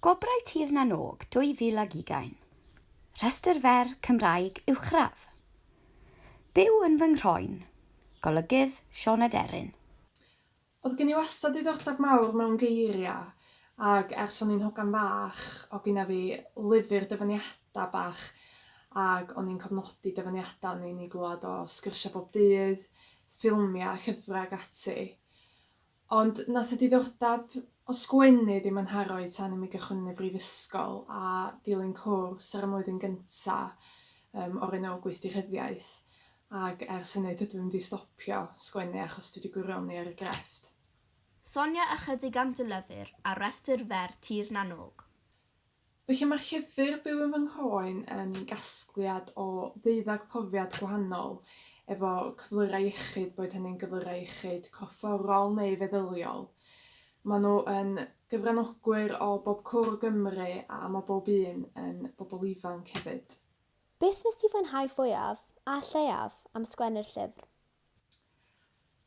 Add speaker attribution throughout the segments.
Speaker 1: Gwobrau Tir na n-Og 2020. Rhestr fer Cymraeg Uwchradd. Byw yn fy nghroen. Golygydd Sioned Erin.
Speaker 2: Oedd gen i wastad ddiddordeb mawr mewn geiriau, ac ers o'n i'n hogan fach, oedd gynna fi lyfr dyfyniadau bach, ac o'n i'n cofnodi dyfyniadau o'n i'n eu glywed o sgyrsiau bob dydd, ffilmiau, llyfrau ac ati. Ond nath y diddordeb o sgwennu ddim yn nharo i tan i mi gychwyn yn y brifysgol a dilyn cwrs ar y mlwyddyn gynta yym o'r enw Gweithdy Rhyddiaith ag ers hynny dydw i'm 'di stopio sgwennu achos dwi 'di gwirioni ar y grefft.
Speaker 3: Sonia ychydig am dy lyfr a rhestr fer Tir na n-Og.
Speaker 2: Felly mae'r llyfr Byw yn fy Nghroen yn gasgliad o ddeuddag profiad gwahanol efo cyflyrau iechyd, boed hynny'n gyflyrau iechyd corfforol neu feddyliol. Maen nhw yn gyfranogwyr o bob cwr o Gymru a mae bob un yn bobl ifanc hefyd.
Speaker 4: Beth wnest ti fwynhau fwyaf, a lleiaf, am sgwennu'r llyfr?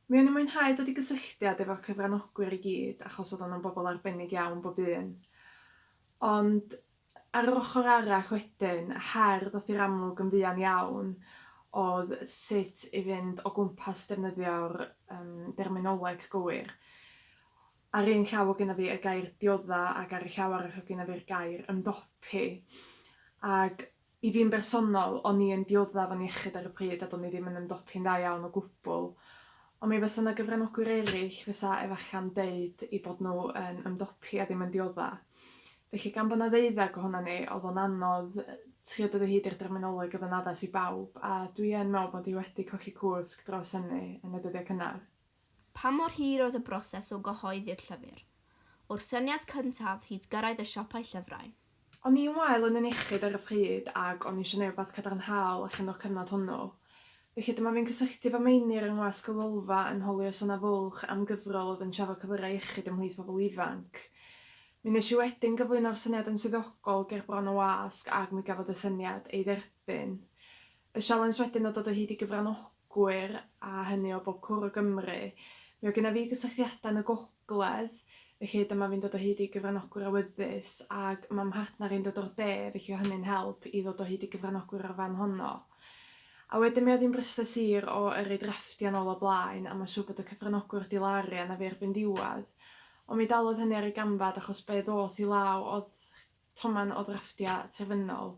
Speaker 2: Mi o'n i'n mwynhau dod i gysylltiad efo'r cyfranogwyr i gyd achos oeddan nhw'n bobl arbennig iawn bob un. Ond ar yr ochr arall wedyn, her ddoth i'r amlwg yn fuan iawn oedd sut i fynd o gwmpas defnyddio'r yym derminoleg gywir. Ar un llaw oedd gynna fi y gair diodda' ac ar y llaw arall oedd gynna fi'r gair ymdopi. Ag I fi'n bersonol, o'n i yn dioddef o'n iechyd ar y pryd a do'n i ddim yn ymdopi'n dda iawn o gwbl. Ond mi fysa 'na gyfranogwyr eraill fysa efalla'n deud eu bod nhw yn ymdopi a ddim yn diodda'. Felly gan bod 'na ddeuddag ohonan ni, o'dd o'n anodd trio dod o hyd i'r derminoleg oedd yn addas i bawb, a dwi yn meddwl mod i wedi colli cwsg dros hynny yn y dyddiau cynnar.
Speaker 3: Pa mor hir oedd y broses o gyhoeddi'r llyfr? O'r syniad cyntaf hyd gyrraedd y siopau llyfrau?
Speaker 2: O'n i'n wael yn 'yn iechyd ar y pryd ac o'n i isio neud rwbath cadarnhaol allan o'r cyfnod hwnnw. Felly dyma fi'n cysylltu efo Meinir yng Ngwasg y Lolfa yn holi os o' 'na fwlch am gyfrol oedd yn trafod cyflyrau iechyd ymhlith pobl ifanc. Mi wnes i wedyn gyflwyno'r syniad yn swyddogol ger bron y wasg ac mi gafodd y syniad ei dderbyn. Y sialens wedyn oedd dod o hyd i gyfranogwyr, a hynny o bob cwr o Gymru. Mi oedd genna fi gysylltiadau yn y gogledd, felly dyma fi'n dod o hyd i gyfranogwyr awyddus, ac mae mhartner i'n dod o'r de, felly oedd hynny'n help i ddod o hyd i gyfranogwyr o'r fan honno. A wedyn mi oedd hi'n broses hir o yrru drafftiau nôl a blaen, a mae'n siŵr bod y cyfranogwyr 'di laru arna fi erbyn diwedd. Ond mi dalodd hynny ar ei ganfed achos be ddoth i law oedd tomen o ddrafftiau terfynol,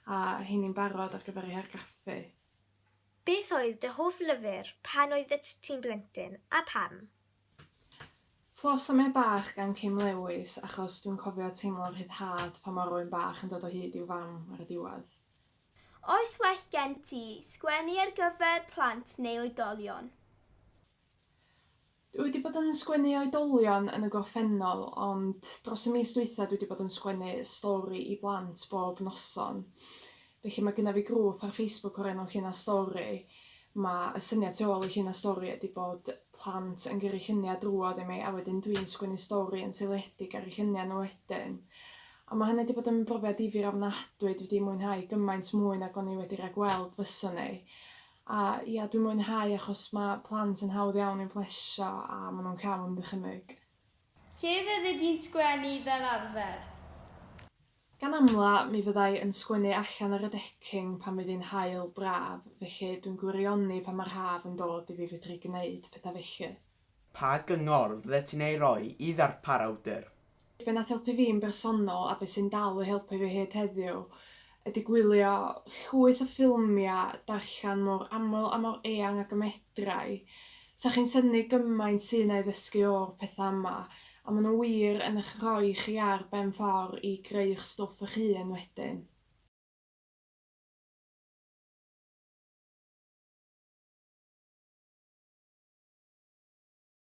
Speaker 2: a rheini'n barod ar gyfer eu hargraffu.
Speaker 5: Beth oedd dy hoff lyfr pan oeddet ti'n blentyn, a pam?
Speaker 2: Fflos a Mae Bach gan Kim Lewis, achos dwi'n cofio teimlo'r rhyddhad pan mae rywun bach yn dod o hyd i'w fam ar y diwedd.
Speaker 5: Oes well gen ti sgwennu ar gyfer plant neu oedolion?
Speaker 2: Dwi wedi bod yn sgwennu oedolion yn y gorffennol ond dros y mis dwytha dwi wedi bod yn sgwennu stori i blant bob noson. Felly mae gynna fi grŵp ar Facebook o'r enw Llun a Stori. Mae y syniad tu ôl i Llun a Stori ydy bod plant yn gyrru lluniau drwodd i mi a wedyn dwi'n sgwennu stori yn seiliedig ar eu lluniau nhw wedyn. A mae hynny wedi bod yn brofiad difyr ofnadwy, dwi wedi mwynhau gymaint mwy nag o'n i wedi ragweld fyswn i. A ia, dwi'n mwynhau achos mae plant yn hawdd iawn i'w plesio a maen nhw'n llawn dychymyg.
Speaker 5: Lle fyddi di'n sgwennu fel arfer?
Speaker 2: Gan amla, mi fydda i yn sgwennu allan ar y decking pan fydd hi'n haul braf, felly dwi'n gwirioni pan mae'r haf yn dod i fi fedru gneud pethau felly.
Speaker 6: Pa gyngor fyddet ti'n ei roi i ddarpar awdur?
Speaker 2: Be nath helpu fi yn bersonol a be sy'n dal i helpu fi hyd heddiw ydi gwylio llwyth o ffilmia, darllen mor aml a mor eang ag y medrai. 'Sa chi'n synnu gymaint sy 'na i ddysgu o'r petha yma, a ma' nhw wir yn 'ych rhoi chi ar ben ffor i greu'ch stwff 'ych hun wedyn.